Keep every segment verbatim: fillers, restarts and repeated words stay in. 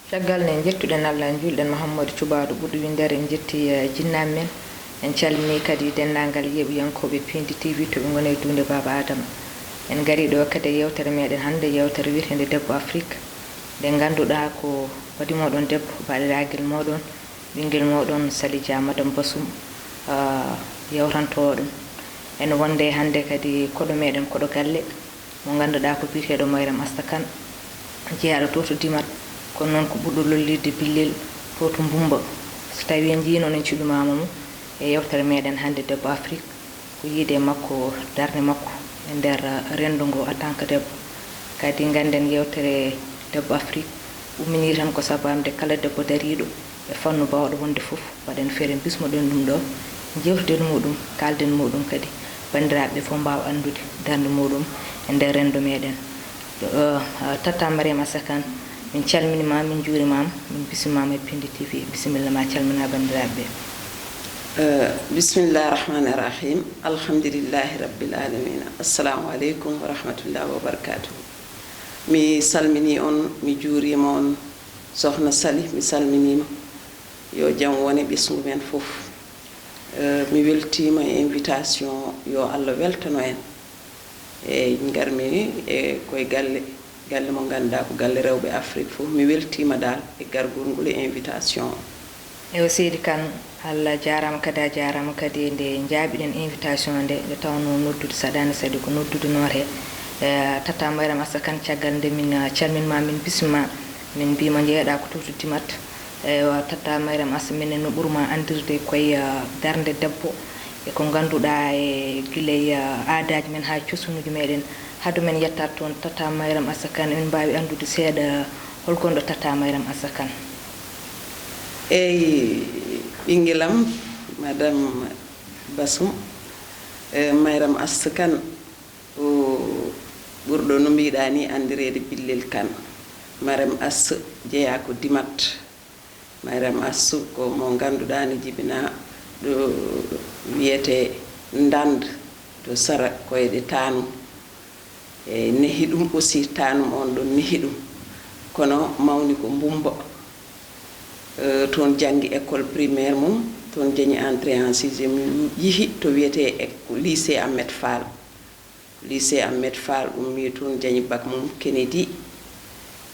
Caggal nde njettuɗen Allah, njuulɗen Muhammadu Cubaaɗo ɓurɗo winndere, en njetti, eh, jinnaaɓe men. En calminii kadi denndaangal yeeɓiyankooɓe Piindi T V to ɓe ngoni e duunde Baaba Aadama. En ngarii ɗo kadi e yeewtere meeɗen hannde, yeewtere wiyeteende Debbo Afrik. Nde ngannduɗaa ko ɓadii mooɗon debbo, baɗiraagal mooɗon, ɓinngel mooɗon Sali Dia, Madame Basum, ah, yewtantoo ɗum. En wonde hannde kadi koɗo meeɗen, koɗo galle, mo ngannduɗaa ko biyeteeɗo Mayram Asta Kan, jeyaaɗo to to Dimat, kono noon ko ɓurɗo lollirde billel to to Mbumba. So tawii en njiino en cuɓimaama mo e yeewtere meeɗen hannde Debbo Afrik, ko yiide makko, darnde makko e nder renndo ngo en tant que debbo. Kadi ngannden yeewtere Debbo Afrik umminii tan ko sabamde kala debbo dariiɗo e fannu baawɗo wonde fof, mbaɗen feere mbismoɗen ɗum ɗo, njeewtiden muɗum, kaalden muɗum kadi, banndiraaɓe ɓe fof mbaawa anndude darnde muɗum e nder renndo meeɗen. Eh, Tata Mariama Sakan, min calminii ma, min njuuriima ma, min mbismiima e Piindi T V. Bisimilla ma, calminaa banndiraaɓe ɓe. Eh, bismillah rahmaani rahim. Alhamdulillahi rabbil alamina. Assalamu aleykum wa rahmatullahi wa barakatuh. Mi salminii on, mi juuriima on. Sohna Sali, mi salminiima. Yo jam wone ɓesngu men fof. Eh, mi weltiima e invitation, yo Allah weltano en. Eeyi, ngarmi e koye galle, galle mo ngannduɗaa ko galle rewɓe Afrik fof. Mi weltiima dal e gargol ngol e invitation o. Ewa seydi Kan, Allah jaaraama kadi, a jaaraama kadi e nde njaabiɗen invitation nde, nde tawnoo noddude saɗaani saɗi ko noddude noote. Eh, Tata Mayram Asta Kan, caggal nde min, eh, calminma, min bismima, min mbima njeeɗa ko to to Dimat. Eywa, Tata Mayram Asta, minen no ɓurma anndirde koye, eh, darnde debbo e ko ngannduɗaa e gila e, eh, aadaaji men haa cosunuuji meɗen. Hade men yettaade toon, Tata Mayram Asta Kan, emin mbaawi anndude seeɗa hol gonɗo Tata Mayram Asta Kan? Eyi, ɓinngel am, Madame Basum, eh, Mayram Asta Kan, o ɓurɗo no mbiɗa ni anndireede Billel Kan. Mayram Asta jeyaa ko Dimat. Mayram Asta ko mo ngannduɗaa ne jibinaa ɗo wiyetee Ndande to sara koyɗe Tanum. E nehi ɗum aussi, Tanum on ɗon nehi ɗum. Kono mawni ko Mbumba. Eh, toon janngi école primaire mum, toon jañi entrée en sixième, yihi to wiyetee ek-, lycée Ahmed Fall. Lycée Ahmed Fall ummii toon, jañi bac mum Kennedy.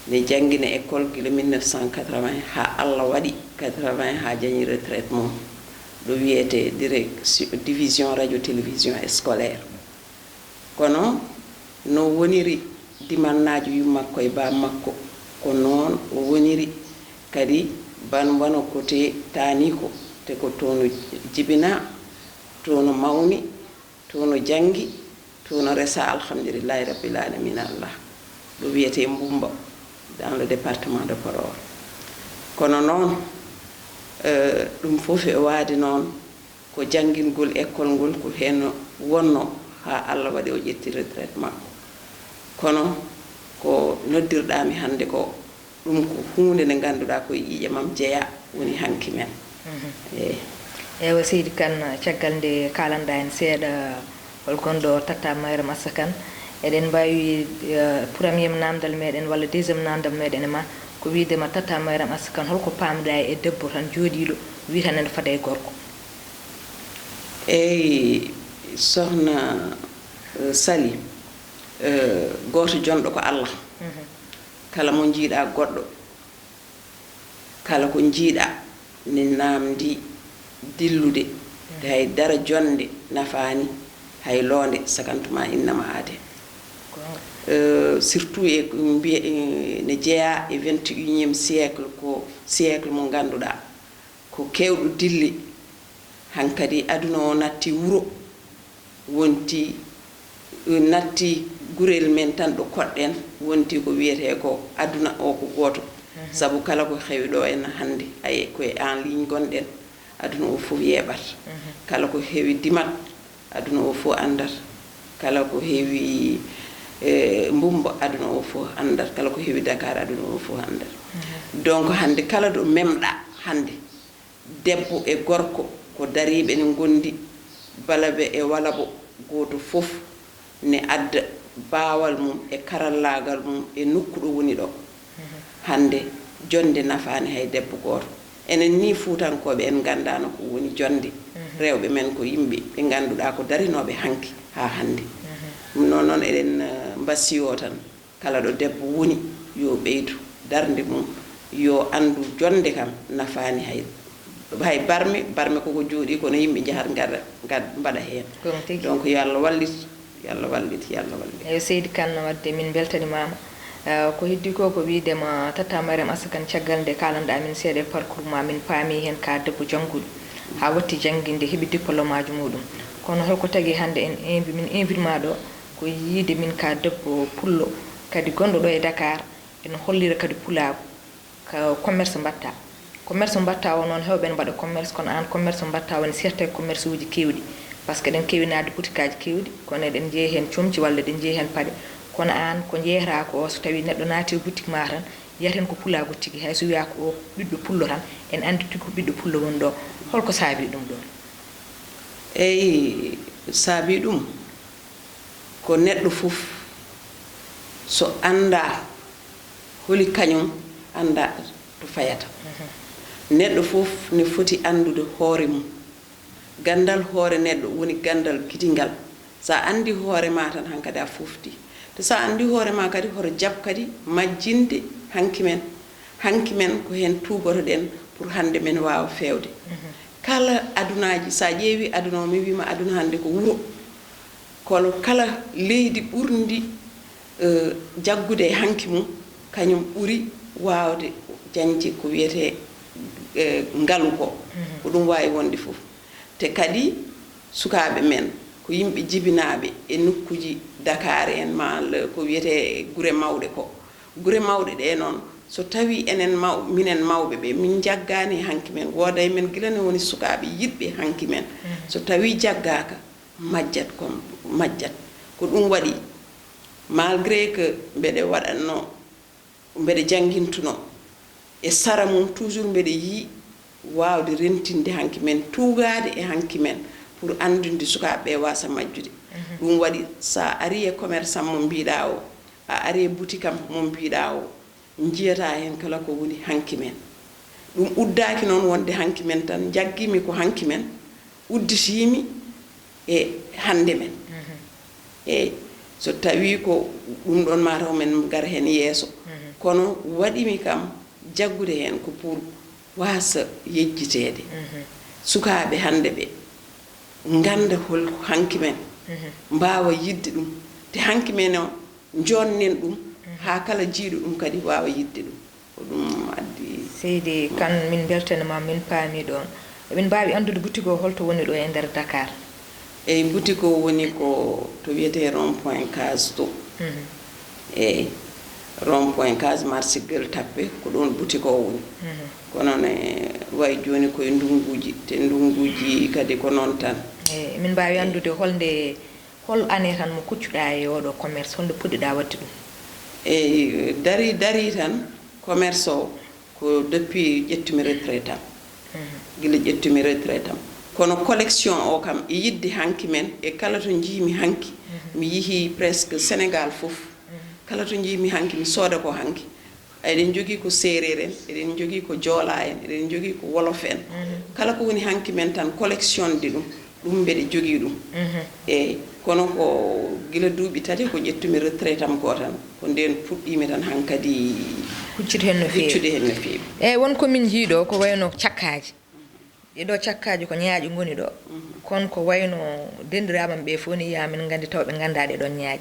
Ne janngina école gila mille neuf cent quatre-vingts haa Allah waɗi quatre-vingts, haa jañi retraite mum. Ɗo wiyetee direction, division radio télévision scolaire. Kono no woniri dimannaajo yummakko e baaba makko, ko noon o woniri kadi ban wano kote taaniiko, te ko toon o jibinaa, toon o mawni, toon o janngi, toon o resaa, alhamdulillahi rabbil alamina Allah. Ɗo wiyetee Mbumba, dans le département de Podor. Kono noon, eh, ɗum fof e waade noon, ko janngingol école ngol, ko heen wonnoo haa Allah waɗi o ƴetti retraite makko. Kono ko noddirɗaa mi hannde ko, ɗum ko huunde nde ngannduɗaa ko e ƴiiƴam am jeyaa, woni hanki men. Mhm. Eeyi. Eewa, seydi Kan, caggal nde kaalanɗaa en seeɗa hol gonɗo Tata Mayram Asta Kan, eɗen mbaawi, eh, premier naamndal meɗen walla deuxième naamndal meɗen e ma, ko wiide ma Tata Mayram Asta Kan, holko paamɗaa e debbo tan jooɗiiɗo, wii tan ene fada e gorko? Eeyi, Sohna, eh, Sali, eh, gooto jonɗo ko Allah. Mhm. Kala mo njiiɗaa goɗɗo, kala ko njiiɗaa ne naamndi dillude, te hay dara jonnde nafaani hay loonde, sakantuma innama aade. Goonga. Eh, surtout e ko mbiye-, eh, ne jeyaa e vingt et unième siècle, ko siècle mo ngannduɗaa ko keewɗo dilli. Hankadi aduna o natti wuro, wonti, natti gurel men tan ɗo koɗɗen, wonti ko wiyetee ko aduna o ko gooto. Mhm. Sabu kala ko heewi ɗo en hannde, ay, ko e en ligne ngonɗen, aduna o fof yeeɓat. Mhm. Kala ko heewi Dimat, aduna o fof anndat. Kala ko heewi, eh, Mbumba, aduna o fof anndat. Kala ko heewi Dakar, aduna o fof anndat. Mhm. Donc, hannde kala ɗo memɗa hannde, debbo e gorko ko dariiɓe ne ngondi, balabe e walabo, gooto fof ne adda baawal mum e karallaagal mum e nokku ɗo woni ɗo. Mhm. Hannde Jonnde nafaani hay debbo gooto. Enen nii Fuutankooɓe, en nganndaano ko woni jonnde. Rewɓe men ko yimɓe ɓe ngannduɗaa ko darinooɓe hanki haa hannde. Ɗum noon, noon eɗen, eh, mbasiyoo tan, kala ɗo debbo woni, yo ɓeydu darnde mum, yo anndu jonnde kam nafaani hay, hay barme, barme koko jooɗii, kono yimɓe njahat ngada, ngad-, mbaɗa heen. Ko ɗum tigi. Donc, yo Allah wallit, yo Allah wallit, yo Allah wallit. Eyo, seydi Kan, wadde min mbeltanimaama. Eh, ko heddi ko, ko wiydema Tata Mariam Assa Kan, caggal nde kaalanɗaa min seeɗa e parcours ma, min paami heen ka debbo jannguɗo, haa watti jannginde, heɓi diplôme aji muɗum. Kono holko tagi hannde en invi-, min invite ma ɗo, ko yiide min ka debbo pullo, kadi gonɗo ɗo e Dakar, ene hollira kadi pulaagu, ka commerce mbatta. Commerce mbatta o noon, heewɓe ne mbaɗa commerce, kono aan commerce mbatta woni certains commerce uji keewɗi, parce que eɗen keewi naatde boutique aji keewɗi, kono eɗen njeeya heen comci walla eɗen njeeya heen paɗe. Kono aan, ko njeeyata ko, so tawii neɗɗo naati e boutique ma tan, yiyat heen ko pulaagu tigi, hay so wiyaa ko o ɓiɗɗo pullo tan, en anndi tigi ko ɓiɗɗo pullo woni ɗo. Holko saabii ɗum ɗoon? Eyi, saabii ɗum ko neɗɗo fof so anndaa holi kañum, anndaa to fayata. Neɗɗo fof ne foti anndude hoore mum. Ganndal hoore neɗɗo woni ganndal gidingal. So a anndi hoore ma tan, hankadi a fofti. Te so a anndi hoore ma kadi, hoto jaɓ kadi majjinde hanki men. Hanki men ko heen tuugotoɗen pour hannde men waawa feewde. Kala adunaaji, so a ƴeewi aduna o, mi wiima aduna hannde ko wuro. Kono kala leydi ɓurndi, eh, jaggude e hanki mum, kañum ɓuri waawde jañde ko wiyetee, eh, ngalu ko. Ko ɗum waawi wonde fof. Te kadi sukaaɓe men ko yimɓe jibinaaɓe e nokkuuji Dakar en, maa ko wiyetee gure mawɗe ko. Gure mawɗe ɗe noon, so tawii enen maw-, minen mawɓe ɓe, min njaggaani hanki men, wooda e men gila ne woni sukaaɓe yiɗɓe hanki men. So tawii jaggaaka, majjat kon, majjat. Ko ɗum waɗi, malgré que mbeɗe waɗatno, mbeɗe janngintuno, e sara mum toujours mbeɗe yii waawde rentinde hanki men, tuugaade e hanki men pour anndinde sukaaɓe ɓe waasa majjude. Ɗum waɗi, so a arii e commerçant mo mbiɗaa o, a arii e boutique am mo mbiɗaa o, njiyata heen kala ko woni hanki men. Ɗum uddaaki noon wonde hanki men tan, njaggiimi ko hanki men, udditiimi e hannde men. Eeyi, so tawii ko ɗum ɗoon, maa taw men ngar heen yeeso. Kono waɗimi kam jaggude heen ko pour waasa yejjiteede. Sukaaɓe hannde ɓe ngannda hol hanki men, mbaawa yiɗde ɗum. Te hanki men o, njooɗnen ɗum haa kala jiiɗo ɗum kadi waawa yiɗde ɗum. Ko ɗum addi. Seydi Kan, min mbeltaniima, min paami ɗoon. Emin mbaawi anndude boutique o holto woni ɗo e nder Dakar? Eyi, boutique o woni ko to wiyetee rond point Case to. Eyi, rond point Case, marché Gueule Tapée, ko ɗoon boutique o woni. Kono ne wayi jooni koye ndunnguuji, te ndunnguuji kadi ko noon tan. Eyi, emin mbaawi anndude holnde Hol année tan mo kuccuɗaa e oɗo commerce, holnde puɗɗiɗaa waɗde ɗum? Eyi, dari, dari tan, commerce o ko depuis ƴettumi retraite am. Gila ƴettumi retraite am. Kono collection o kam, e yiɗde hanki men, e kala to njiimi hanki, mi yihii presque Sénégal fof. Kala to njiimi hanki, mi sooda ko hanki. Eɗen njogii ko Seereer en, eɗen njogii ko Joola en, eɗen njogii ko Wolof en. Kala ko woni hanki men tan, collection de ɗum, ɗum mbeɗe jogii ɗum. Eeyi, kono ko gila duuɓi tati ko ƴettumi retraite am ko tan, ko ndeen puɗɗiimi tan hankadi huccude heen no feewi. Huccude heen no feewi. Eeyi, won ko min njii ɗo ko wayno cakkaaji. Ɗiɗo cakkaaji ko ñaaƴi ngoni ɗo. Kono ko wayno denɗiraaɓe am ɓe fof ni yaa min nganndi taw ɓe nganndaa ɗe ɗoon ñaaƴi.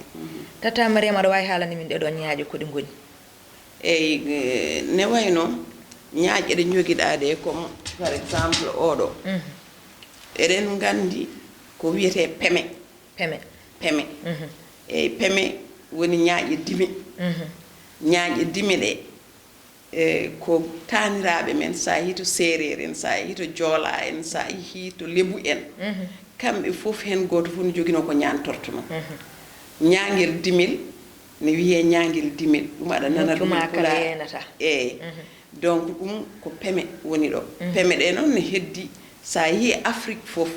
Tata Mariama, aɗa waawi haalande min ɗe ɗoon ñaaƴi ko ɗi ngoni? Eyi, eh, ne wayno ñaaƴe ɗe njogiɗaa ɗe, comme par exemple oɗo. Eɗen nganndi ko wiyetee peme. Peme. Peme. Eyi, peme woni ñaaƴe dime. Ñaaƴe dime ɗe, e ko taaniraaɓe men, so a yehii to Seereer en, so a yehii to Joola en, so a yehii to Lebu en, kamɓe fof heen gooto fof no joginoo ko ñaantortonoo. Ñaangel dimel, ne wiyee ñaangel dimel, ɗum aɗa nana ɗum e Pulaar. Eeyi. Donc, ɗum ko peme woni ɗo. Peme ɗe noon ne heddi, so a yehii Afrique fof,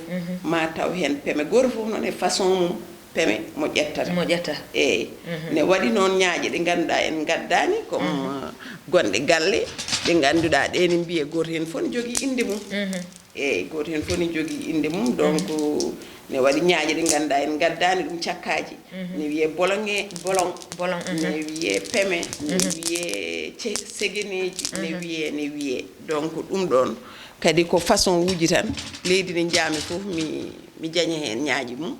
ma taw heen peme. Gooto fof noon e façon mum, peme mo ƴettata. Mo ƴetta. Eeyi. Ne waɗi noon ñaaƴe ɗe ngannduɗaa en ngaddaani, comme, eh, gonɗe galle, ɗe ngannduɗaa ɗe ne mbiye gooto heen fof ne jogii innde mum. Eeyi, gooto heen fof ne jogii innde mum. Donc, ne waɗi ñaaƴe ɗe ngannduɗaa en ngaddaani ɗum cakkaaji. Ne wiyee bolonge, bolon. Bolon, ne wiyee peme, ne wiyee ce-, segeneeji, ne wiyee, ne wiyee. Donc, ɗum ɗoon kadi ko façon uji tan. Leydi ndi njaami fof mi, mi jaña heen ñaaƴi mum.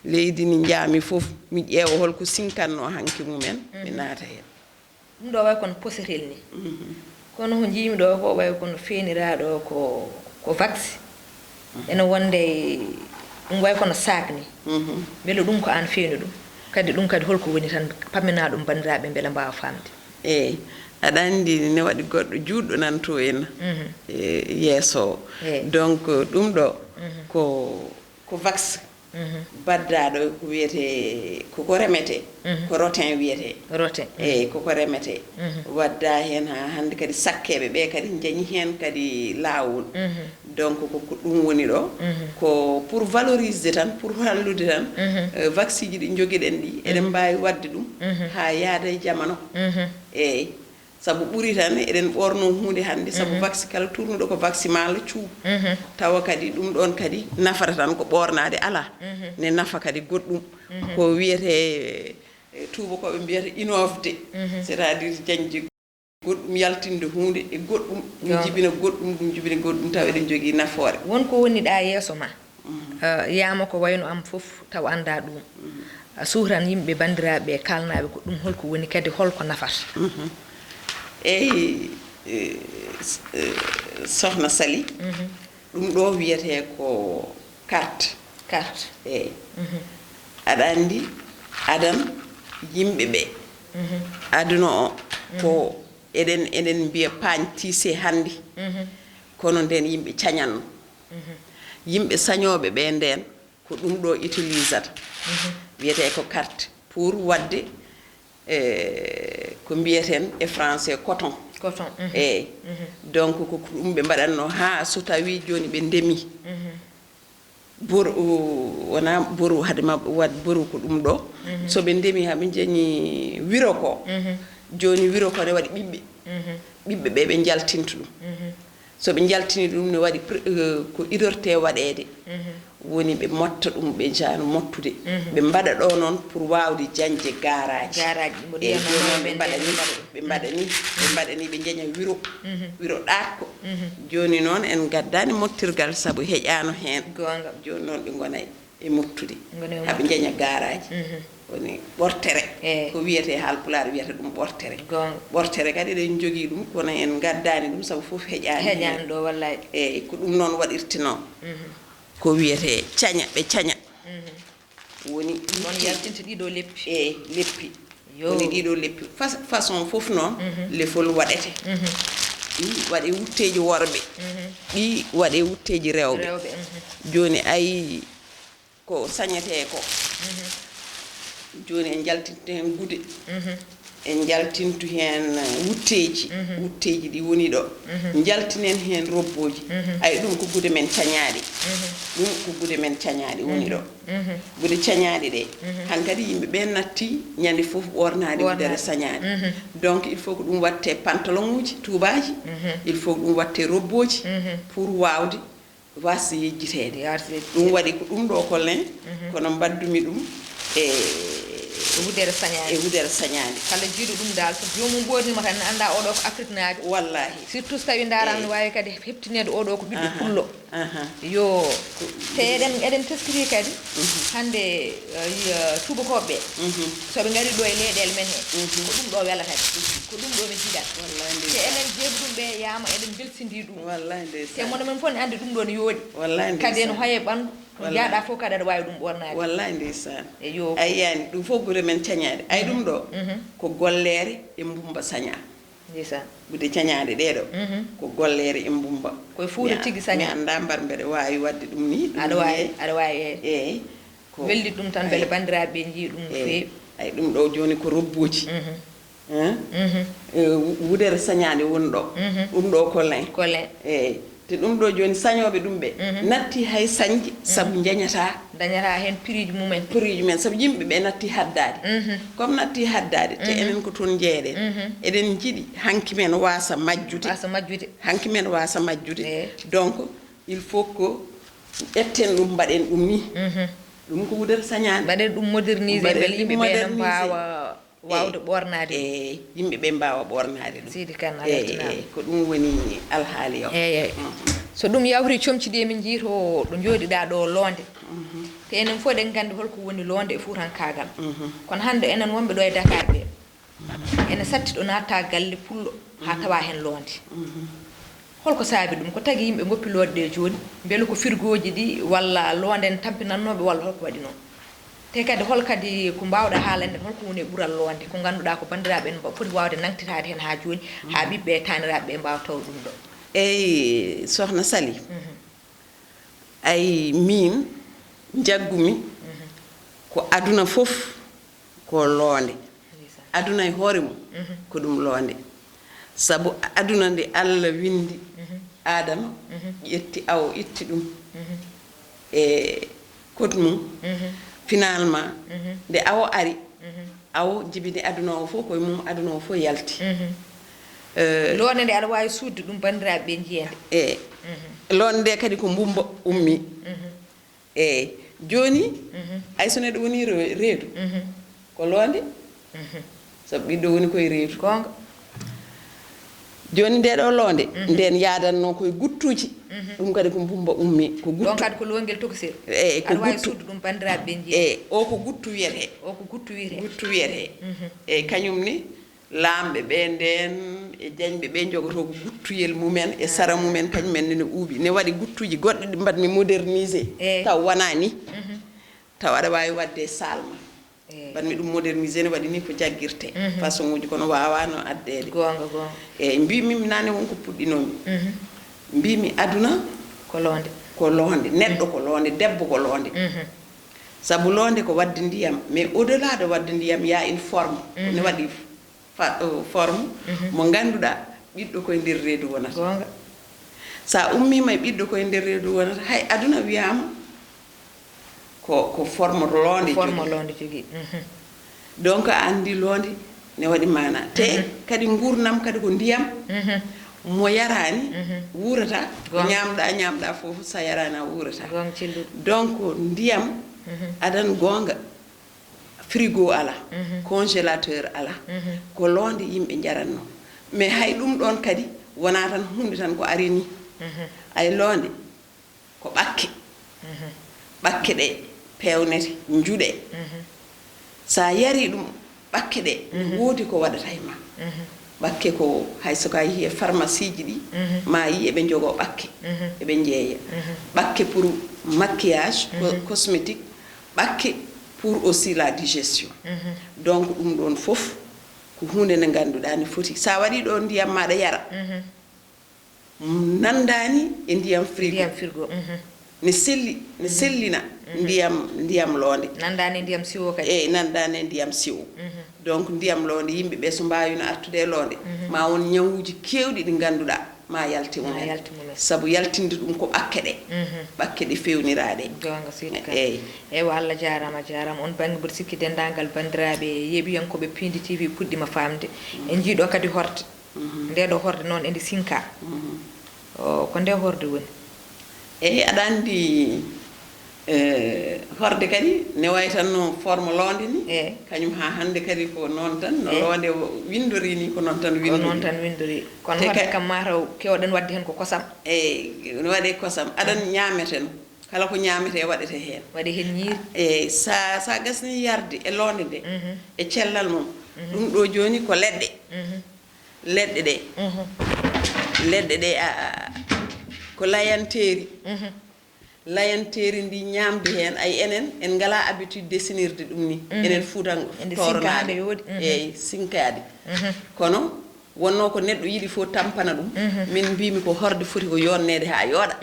Leydi ndi njaami fof, mi ƴeewa holko sinkatnoo hanki mumen, mi naata heen. Ɗum ɗo way kono posetel ni. Kono ko njiimi ɗo ko way kono feeniraaɗo ko, ko vaccine. Ene wonde ɗum way kono saak ni. Mbele ɗum ko aan feeni ɗum? Kadi ɗum kadi holko woni tan, pamminaa ɗum banndiraaɓe mbele mbaawa faamde. Eeyi, aɗa anndi ne waɗi goɗɗo juutɗo nan to en, e yeeso o. Eeyi. Donc, ɗum ɗo ko, ko vaccine. Baddaaɗo ko wiyetee, ko, ko remetee, ko rotin wiyetee. Rotin. Eeyi, ko, ko remetee. Wadda heen haa hannde kadi sakkeeɓe ɓe kadi njañi heen kadi laawol. Donc, ko, ko ɗum woni ɗo. Ko pour valoriser tan, pour hallude tan, eh, vaccine ji ɗi njogiɗen ɗi, eɗen mbaawi waɗde ɗum haa yaada e jamano. Eeyi. Sabu ɓuri tan eɗen ɓoornoo huunde hannde, sabu vaccine kala tuurnuɗo ko vaccine maa lo cuuɓ. Tawa kadi ɗum ɗoon kadi nafata tan ko ɓoornaade alaa. Ne nafa kadi goɗɗum. Ko wiyetee, eh, tuubakooɓe mbiyata innovde. C'est-à-dire jañde goɗɗum, yaltinde huunde e goɗɗum, ɗum jibina goɗɗum, ɗum jibina goɗɗum, tawa eɗen njogii nafoore. Won ko woni ɗa yeeso ma. Eh, yaama ko wayno am fof taw anndaa ɗum. A suhran yimɓe banndiraaɓe ɓe kaalnaaɓe ko ɗum holko woni kadi holko nafata. Eeyi, eh, s-, eh, Sohna Sali, ɗum ɗo wiyetee ko carte. Carte. Eeyi. Aɗa anndi, adan yimɓe ɓe. Aduna o ko eɗen, eɗen mbiya paañ tiise hannde. Kono ndeen yimɓe cañatno. Yimɓe sañooɓe ɓe ndeen ko ɗum ɗo utilisata. Wiyetee ko carte pour waɗde, eh, ko mbiyeten e français coton. Coton. Eeyi. Donc, ko, ko ɗum ɓe mbaɗatno haa so tawii jooni ɓe ndemi. Boru, wonaa boru, hade ma waɗ boru ko ɗum ɗo. So ɓe ndemi haa ɓe njañi wiro ko. Jooni wiro ko ne waɗi ɓiɓɓe. Ɓiɓɓe ɓe ɓe njaltinta ɗum. So ɓe njaltini ɗum, ne waɗi pr-, eh, ko idortee waɗeede. Woni ɓe motta ɗum, ɓe njaano mottude. Ɓe mbaɗa ɗo noon pour waawde jañde gaaraaji. Gaaraaji, mboɗo yiya jooni noon ɓe mbaɗa ni, ɓe mbaɗa ni, ɓe mbaɗa ni, ɓe njaña wiro. Wiro ɗaatko. Jooni noon en ngaddaani mottirgal sabu heƴaano heen. Goonga. Jooni noon ɓe ngonay e mottude. Ngoni e haa ɓe mottude. Njaña gaaraaji. Woni ɓortere. Eeyi. Ko wiyetee, Haalpulaar wiyata ɗum ɓortere. Goonga. Ɓortere kadi eɗen njogii ɗum, kono en ngaddaani ɗum sabu fof heƴaani heen. Heƴaani ɗo, wallaay. Eeyi, ko ɗum noon waɗirtenoo. Ko wiyetee caña, ɓe caña. Woni won yaltinta ɗiɗo leppi. Eeyi, leppi. Yo. Woni ɗiɗo leppi. Fas-, façon fof noon, lefol waɗete. Ɗi waɗe wutteeji worɓe. Ɗi waɗe wutteeji rewɓe. Rewɓe. Jooni ay ko sañetee ko. Jooni en njaltinta heen gude. En njaltintu heen, eh, wutteeji. Wutteeji ɗi woni ɗo. Njaltinen heen robbooji. Ay, ɗum ko gude men cañaaɗe. Ɗum ko gude men cañaaɗe woni ɗo. Gude cañaaɗe ɗe. Hankadi yimɓe ɓe natti ñande fof ɓoornaade wudere sañaade. Donc, il faut ko ɗum watte pantalon uji, tuubaaji. Il faut ko ɗum watte robbooji pour waawde waasde yejjiteede. Waasde yejjiteede. Ɗum waɗi ko ɗum ɗo kollen, kono mbaddumi ɗum e, e wudere sañaande. E wudere sañaande. Kala jiiɗo ɗum daal, so joomum ɓoornima tan, ne annda oɗo ko Afriknaajo. Wallaahi. Surtout so tawi ndaarama, eeyi, ne waawi kadi heɓtineede oɗo ko ɓiɗɗo pullo. Aha. Yo, te eɗen, eɗen teskiri kadi, hannde, eh, yi-, eh, tuubakooɓe ɓe, so ɓe ngari ɗo e leyɗeele men he, ko ɗum ɗo welata ɓe. Ko ɗum ɗo ɓe njiɗata. Wallaahi ndeysaan. Te enen jeeɗu ɗum ɓe yaama, eɗen mbelsindii ɗum. Wallaahi ndeysaan. Te mono men fof ne anndi ɗum ɗo ne yooɗi. Wallaahi ndeysaan. Kadi en hoye ɓanndu, ko njaaɗa fof kadi aɗa waawi ɗum ɓoornaade. Wallaahi ndeysaan. Eyo. A yiyaani, ɗum fof gude men cañaaɗe. Ay ɗum ɗo, ko golleere e mbumba saña. Ndeysaan. Gude cañaaɗe ɗee ɗo, ko golleere e mbumba. Koye Fuuta tigi saña. Mi anndaa mbar mbeɗa waawi waɗde ɗum ni, ɗum aɗa waawi, ni, aɗa waawi, eeyi. Eeyi. Ko weldi ɗum tan, eeyi, mbele banndiraaɓe ɓe njii ɗum no feewi. Eeyi. Ay, ɗum ɗo jooni ko robbooji. Hein? Eh, wu-, wudere sañaande woni ɗo. Ɗum ɗo ko lin. Ko lin. Eeyi. Ɗum ɗo jooni sañooɓe ɗum ɓe natti hay sañde sabu njañata dañata heen prix ji mumen. Prix ji men, sabu yimɓe ɓe natti haddaade. Comme natti haddaade, te enen ko toon njeeyɗen, eɗen njiɗi hanki men waasa majjude. Waasa majjude. Hanki men waasa majjude. Eey. Donc il faut que ƴetten ɗum, mbaɗen ɗum ni. Ɗum ko wudere sañaani. Mbaɗen ɗum moderniser Mbaɗen mbele yimɓe ɗum ɓe ne moderniser. Mbaawa waawde ɓoornaade ɗum. E yimɓe ɓe mbaawa ɓoornaade ɗum. Seydi Kane, a Eey, weltanaama. Eey, ko ɗum woni alhaali o. Eey, eey. So ɗum yawti, comci ɗi emin njiytoo ɗo njooɗiɗaa ɗo loonde. Te enen fof eɗen nganndi holko woni loonde e fuutankaagal. Kono hannde enen wonɓe ɗo e Dakar ɓe, ene satti ɗo naatta galle pullo haa tawa heen loonde. Holko saabi ɗum? Ko tagi yimɓe ngoppi loonde ɗe jooni? Mbele ko firgooji ɗi walla loonde ne tampinannooɓe walla holko waɗi noon? Te kadi hol kadi ko mbaawɗa haalande en holko woni e ɓural loonde, ko ngannduɗaa ko banndiraaɓe en mba- foti waawde nangtitaade heen haa jooni, haa ɓiɓɓe e taaniraaɓe ɓe mbaawa tawde ɗum ɗo? Eey, Sohna Sali, ay miin njaggumi ko aduna fof ko loonde. Aduna e hoore mum ko ɗum loonde. Sabu aduna nde Allah winndi Aadama, ƴetti awo, itti ɗum e kot mum. Finalement, nde awo ari, awo jibini aduna o fof, koye mum aduna o fof yalti. Eh, Loonde nde aɗa waawi suuɗde ɗum banndiraaɓe ɓe njiya nde. E loonde nde kadi ko mbumba ummi. Eey, jooni, hay so neɗɗo woni re- reedu, ko loonde, sabu ɓiɗɗo woni koye reedu. Goonga. Jooni nde ɗo loonde, nden yaadanno koye guttuuji, ɗum kadi ko mbumba ummi, ko Ɗoon guttu. Kadi ko loongel tokosel. Eey, ko Aɗa waawi guttu. Suuɗde ɗum banndiraaɓe ɓe njiya. Eey, o ko guttu wiyetee. O ko guttu wiyetee. Guttu wiyetee. Eey, kañum ni, laamɓe ɓe nden e jañɓe ɓe njogotoo ko guttuyel mumen e sara mumen, kañum en ne, ne ɓuuɓi. Ne waɗi guttuuji goɗɗi ɗi mbaɗmi moderniser. Eey. Taw wonaa ni. Taw aɗa waawi waɗde e salle ma. Eey. Mbaɗmi ɗum moderniser, ne waɗi ni ko jaggirte. Façon uji kono waawaano addeede. Goonga, goonga. Eey, mbimi mi naane won ko puɗɗinomi. Mbimi aduna Ko loonde. Ko loonde, neɗɗo ko loonde, debbo ko loonde. Sabu loonde ko waɗde ndiyam, mais au-delà de waɗde ndiyam, il y a une forme. Ne waɗi fa- euh, forme mo ngannduɗaa ɓiɗɗo koye nder reedu wonata. Goonga. Sa ummiima e ɓiɗɗo koye nder reedu wonata, hay aduna wiyaama ko, ko forme loonde Forme jogii. Loonde jogii. Mhm. Donc a anndi loonde ne waɗi maanaa. Te kadi nguurndam kadi ko ndiyam. Mo yaraani wuurata. Ko Goonga. Ñaamɗa, ñaamɗa fof, sa yaraani a wuurata. Goonga, celluɗo. Donc ndiyam adan goonga, frigo ala, congélateur ala. Ko loonde yimɓe njaranno. Mais hay ɗum ɗoon kadi wonaa tan huunde tan ko ari ni. Ay loonde ko ɓakke. Ɓakke ɗe peewnete, njuɗe. Sa yari ɗum, ɓakke ɗe, ne woodi ko waɗata e ma. Ɓakke ko, hay so ka yehi e pharmacie ji ɗi, ma yi eɓe njogoo ɓakke, eɓe njeeya. Ɓakke pour maquillage, co- cosmétique, ɓakke pour aussi la digestion. Donc ɗum ɗoon fof ko huunde nde ngannduɗaa ne foti. Sa waɗi ɗo ndiyam ma aɗa yara, nandaani e ndiyam frigo. Ndiyam frigo. Mhm. Ne selli, ne sellina ndiyam, ndiyam loonde. Nandaani e ndiyam siwo kadi. Eey, nandaani e ndiyam siwo. Donc ndiyam loonde, yimɓe ɓe so mbaawino artude e loonde, ma won ñawuuji keewɗi ɗi ngannduɗaa ma yalti mumen. Yalti mumen. Sabu yaltinde ɗum ko ɓakke ɗe. Ɓakke ɗe feewniraaɗe. Goonga, seydi Ka. Eey. Eywa, Allah jaaraama, a jaaraama. On bannge, mboɗo sikki denndaangal banndiraaɓe yeeɓiyankooɓe Piindi T V puɗɗiima faamde. En njiyɗo kadi horde. Nde ɗo horde noon ene sinka. O, ko nde horde woni? Eey, aɗa anndi, eh, horde kadi ne wayi tan no forme loonde ni. Eey. Kañum haa hannde kadi ko noon tan, no loonde winndori ni, ko noon tan winndori. Ko noon tan winndori. Kono horde kam mataw keewɗen waɗde heen ko kosam. Eey, no waɗe kosam. Aɗan ñaameten. Kala ko ñaametee waɗete heen. Waɗe heen ñiiri. Eey, sa, sa gasni yarde e loonde nde, e cellal mum. Ɗum ɗo jooni ko leɗɗe. Leɗɗe ɗe. Leɗɗe ɗe, a, a, ko layanteeri. Layanteeri ndi ñaamde heen, ay enen, en ngalaa habitude desinirde ɗum ni. Enen Fuuta Tooro naaɓe. Eey, sinkaade. Kono wonnoo ko neɗɗo yiɗi fof tampana ɗum. Min mbimi ko horde foti ko yonneede haa yooɗa.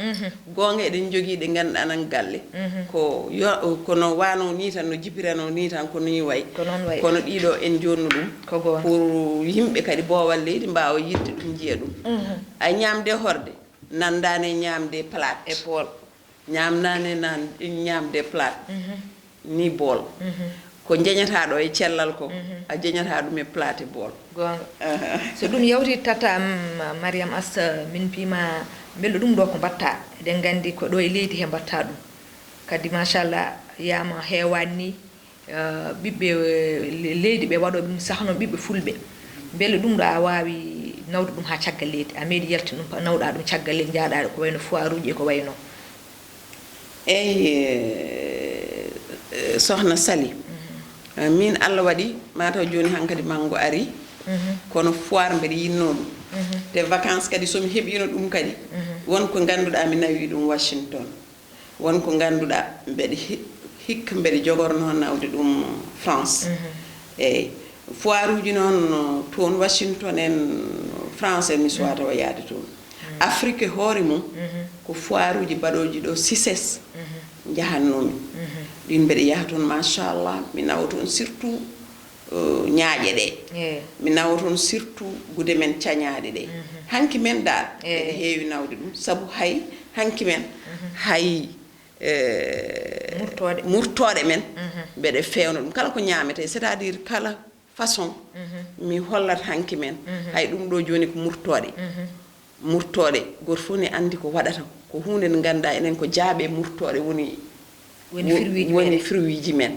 Goonga eɗen njogii ɗe ngannduɗaa nan galle. Ko yo-, kono wano ni tan, no jipirano ni tan, ko ni wayi. Ko noon wayi. Kono ɗiɗo en jonnu ɗum. Ko goonga. Pour yimɓe kadi boowal leydi mbaawa yiɗde ɗum, njiya ɗum. A ñaamde horde. Nandaani e ñaamde plat. E bool. Ñaamnaani naan ñaamde plat. Ni bool. Ko njeñataa ɗo e cellal ko, a jeñataa ɗum e plat e bool. Goonga. So ɗum yawti tata, mm, Mariam Asta, min mbiima, mbele ɗum ɗo ko mbaɗta? Eɗen nganndi ko ɗo e leydi he mbaɗta ɗum. Kadi, machallah, yama heewani ni, eh, ɓiɓɓe, eh, le-, leydi ɓe waɗooɓe ɗum, sahno ɓiɓɓe fulɓe. Mbele ɗum ɗo a waawi nawde ɗum haa caggal leydi? A meeɗi yaltin ɗum, pa-, nawɗa ɗum caggal leydi, njaaɗa ko wayno foire uji e ko wayno? Eyi, eh, eh, Sohna Sali. Eh, min Allah waɗi, mataw jooni hankadi manngo ari, kono foire mbeɗa yiɗno ɗum. Te vacances kadi, so mi heɓino ɗum kadi, won ko ngannduɗaa mi nawi ɗum Washington. Won ko ngannduɗaa mbeɗa hi-, hikka mbeɗa jogorno nawde ɗum France. Eyi, foire uji noon, no, toon Washington en, France en, mi suwata o yaade toon. Afrique e hoore mum, ko foire uji baɗooji ɗo CICES njahannoomi. Ɗin mbeɗa yaha toon, machallah, mi nawa toon surtout, eh, ñaaƴe ɗe. Mi nawa toon surtout gude men cañaaɗe ɗe. Hanki men daal, eɗe heewi nawde ɗum. Sabu hay hanki men, hay, eh, murtooɗe men, mbeɗe feewna ɗum. Kala ko ñaametee, c'est-à-dire kala façon, mi hollat hanki men. Hay ɗum ɗo jooni ko murtooɗe. Murtooɗe, gooto fof ne anndi ko waɗata. Ko huunde nde ngannduɗaa enen ko jaaɓe murtooɗe woni, woni wo-, fruit ji woni meɗen. Fruit ji men.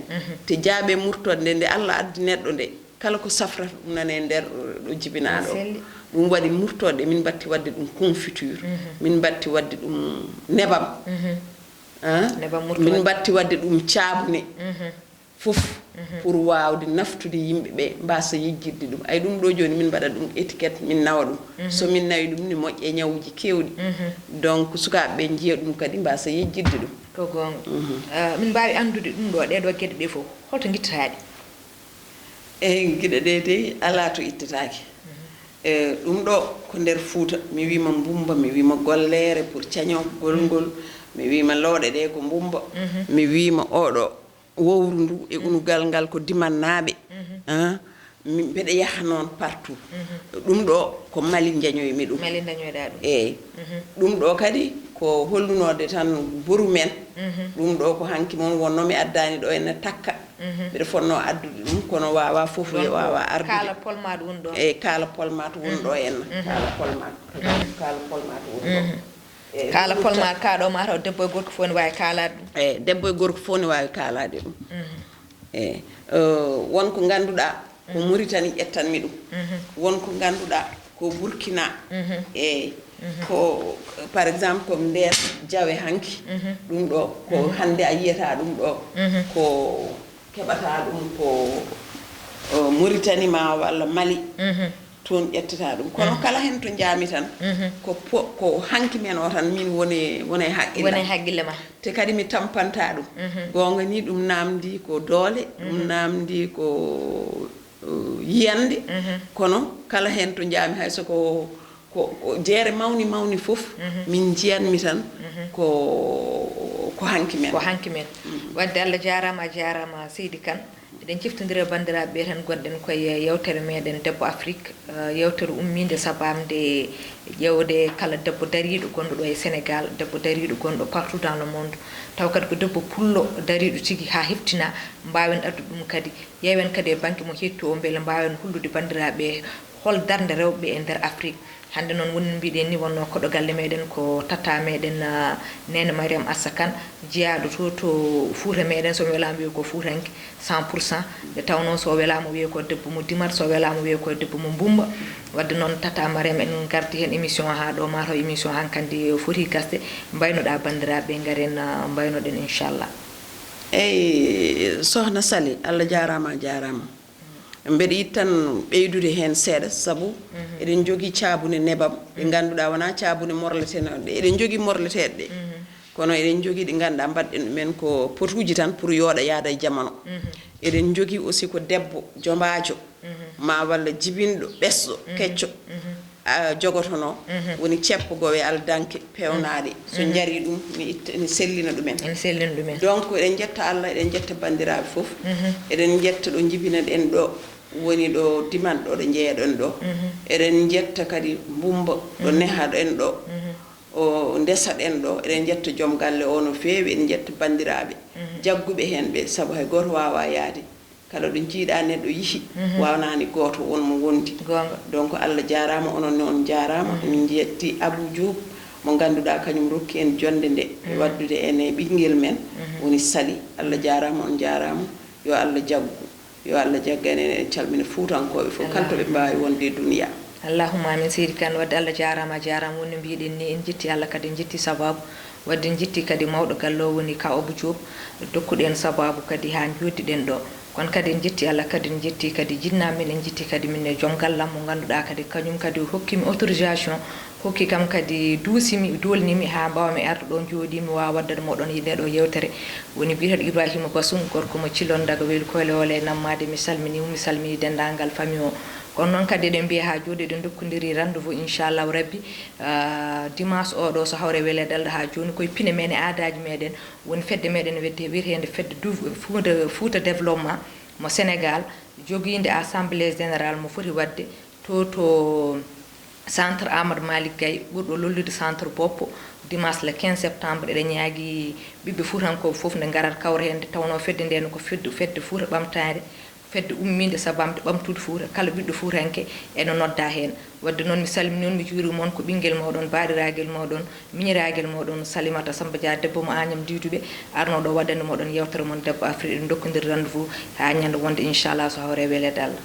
Te jaaɓe murtooɗe nde, nde Allah addi neɗɗo nde, kala ko safrata ɗum nana e nder ɗo jibinaa ɗo. Selli. Ɗum waɗi murtooɗe, min mbatti waɗde ɗum confiture, min mbatti waɗde ɗum nebam. Ah? Nebam murtooɗe. Min mbatti waɗde ɗum caabune. Fof pour waawde naftude yimɓe ɓe, mbasa yejjitde ɗum. Ay, ɗum ɗo jooni min mbaɗa ɗum étiquette, min nawa ɗum. So min nawi ɗum, ne moƴƴa e ñawuji keewɗi. Donc, sukaaɓe ɓe njiya ɗum kadi, mbasa yejjitde ɗum. Ko goonga. Ah, min mbaawi anndude ɗum ɗo, ɗee ɗo geɗe ɗe fof, holto ngittataa ɗe? Eyi, geɗe ɗe dey alaa to ittataake. E, ɗum ɗo ko nder Fuuta, mi wiima mbumba, mi wiima golleere pour caño, golngol, mi wiima looɗe ɗe ko mbumba, mi wiima oɗo wowru ndu e unugal ngal ko dimannaaɓe. Ah, mi, mbeɗa yaha noon partout. Ɗum ɗo ko Mali njañoymi ɗum. Mali ndañoyɗaa ɗum. Eyi. Ɗum ɗo kadi ko hollunoode tan boru men. Ɗum ɗo ko hanki mon wonno mi addaani ɗo ene takka. Mbeɗa fotnoo addude ɗum, kono waawaa fof, donc, waawaa ardude. Kaala Polmat woni ɗo. Eyi, Kaala Polmat woni ɗo henna. Kaala Polmat. Kaala Polmat woni ɗo. Eyi, Kaala ɗum Polmat, ka ɗo mataw debbo e gorko fof ne waawi kaalaade ɗum. Eyi, debbo e gorko fof ne waawi kaalaade ɗum. Eyi, eh, won ko ngannduɗaa ko Mauritanie ƴettanmi ɗum. Won ko ngannduɗaa ko Burkina. Eyi, ko, par exemple, ko nder Jawe hanki. Ɗum ɗo, ko hannde a yiyata ɗum ɗo. Ko keɓata ɗum ko, o, Mauritanie ma walla Mali, toon ƴettata ɗum. Kono kala heen to njaami tan, ko po-, ko hanki men o tan, min woni, woni e haqqille am. Woni e haqqille ma. Te kadi mi tampanta ɗum. Goonga ni, ɗum naamndi ko doole, ɗum naamndi ko, o, yiyannde. Kono kala heen to njaami, hay so ko Ko, ko jeere mawni mawni fof, min njiyanmi tan ko, ko hanki men. Ko hanki men. Wadde Allah jaaraama, a jaaraama Seydi Kane. Eɗen ciftondira e banndiraaɓe ɓe tan, gonɗen koye yewtere meɗen Debbo Afrique, eh, yewtere ummiinde sabaamde ƴeewde kala debbo dariiɗo gonɗo ɗo e Sénégal, debbo dariiɗo gonɗo partout dans le monde, taw kadi ko debbo pullo dariiɗo tigi haa heftina, mbaawen addude ɗum kadi. Ƴeewen kadi e bannge mo hettu o, mbele mbaawen hollude banndiraaɓe hol darnde rewɓe e nder Afrique. Hannde noon, woni no mbiɗen ni, wonnoo koɗo galle meɗen ko tata meɗen, ah, Neene Mariam Assa Kane, jeyaaɗo to, to Fuuta meɗen, so mi welaama wiye ko Fuutanke cent pour cent. Nde tawnoo so o welaama wiye ko debbo mo Dimat, so o welaama wiye ko debbo mo Mbumba. Wadde noon, tata Mariam, en ngardi heen émission haa ɗo, mataw émission hankandi foti gasde. Mbaynoɗaa banndiraaɓe, ngaren, ah, mbaynoɗen, inchallah. Eyi, Sohna Sali, Allah jaaraama, a jaaraama. Mbeɗa yiɗi tan ɓeydude heen seeɗa, sabu eɗen njogii caabune nebam, ɗe ngannduɗaa wonaa caabune morleteeɗe. Eɗen njogii morleteeɗe ɗe, kono eɗen njogii ɗi ngannduɗaa mbaɗɗen ɗumen ko potuuji tan pour yooɗa yaada e jamano. Eɗen njogii aussi ko debbo jombaajo, ma walla jibinɗo, ɓesɗo, kecco, a, jogotonoo, woni ceppo gowe aldanke peewnaaɗe. So njarii ɗum, ne itta, ne sellina ɗumen. Ene sellina ɗumen. Donc, eɗen njetta Allah, eɗen njetta banndiraaɓe fof. Eɗen njetta ɗo njibinaɗen ɗo, woni ɗo Dimat ɗo, ɗo njeyaɗon ɗo. Eɗen njetta kadi Mbumba, ɗo nehaɗen ɗo. O ndesoɗen ɗo, eɗen njetta joom galle o no feewi, eɗen njetta banndiraaɓe jagguɓe heen ɓe, sabu hay gooto waawaa yahde. Kala ɗo njiiɗaa neɗɗo yihi, waawnaani gooto won mo wondi. Goonga. Donc, Allah jaaraama, onon ne on njaaraama. Min njetti Abou Diop, mo ngannduɗaa kañum rokki en jonnde nde, e waɗdude en e ɓinngel men, woni Sali. Allah jaaraama, on njaaraama. Yo Allah jaggu. Yo Allah jaggan en, eɗen calmina Fuutankooɓe fof, kala to ɓe mbaawi wonde e duniyaa. Allahumma amin, seydi Kan. Wadde Allah jaaraama, a jaaraama. Woni no mbiiɗen ni, en njetti Allah, kadi en njetti sabaabu. Wadde en njetti kadi mawɗo galle o, woni Ka Abou Diop, dokkuɗo en sabaabu kadi haa njooɗiɗen ɗo. Kono kadi en njetti Allah, kadi en njetti kadi jinnaaɓe men, en njetti kadi min e joom galle am mo ngannduɗaa kadi kañum kadi o hokki mi autorisation, hokki kam kadi, duusi mi, doolni mi haa mbaawmi arde ɗo, njooɗii, mi waawa waddande mooɗon e nde ɗo yeewtere. Woni biyeteeɗo Ibrahima Basum, gorko mo Cilon daga Weli Koyle Wole Nammaade, mi salminii mo, mi salminii denndaangal famille o. Kono noon kadi eɗen mbiya haa jooɗi, eɗen ndokkondiri rendez-vous inchallahu rabbi, ah, dimanche oɗo so hawre weleede Allah. Haa jooni koye pine men e aadaaji meɗen woni fedde meɗen wedde wiyeteende fedde du-, Fuuta, Fuuta Développement mo Sénégal, jogiinde assemblée générale mo foti waɗde to, to centre Amadou Malick Gaye, ɓurɗo lollude centre Boppo, dimanche le quinze septembre. Eɗen ñaagii ɓiɓɓe fuutankooɓe fof nde ngarata kawra heen, nde tawnoo fedde nde ne ko fedde, fedde Fuuta ɓamtaare, fedde ummiinde sabamde ɓamtude Fuuta, kala ɓiɗɗo fuutanke ene noddaa heen. Wadde noon, mi salminii on, mi juuriima on, ko ɓinngel mooɗon, baaɗiraagal mooɗon, miñiraagal mooɗon, Salimata Samba Dia, debbo mo Agnam Diiduɓe, arnooɗo waɗande mooɗon yeewtere mon Debbo Afrik. Eɗen ndokkondiri rendez-vous haa ñande wonde, inchallah, so hawre weleede Allah.